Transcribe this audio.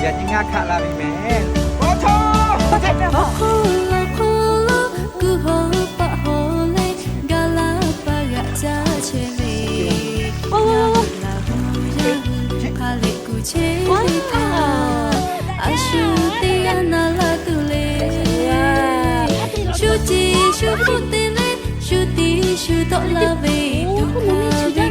Yaꞈ nyi ngaˇ hkaˆ la ve mehˍ. Awˬ hk'aw lo hk'aw lo kuˬ hawˉ paˆ hawˉ leh, gaˬ la paˍ g'aꞈ caˇ chehˇ ve, Laˇ hu yaˇ hui hk'a lehˬ kuˬ chehˇ ve htaˇ, a shu teˇ g'aˇ na la tuˬ le. Shu ce shu hpfuhˆ te leh, shu tiˉ shu dawˆ laˇ ve tuˬ hk'a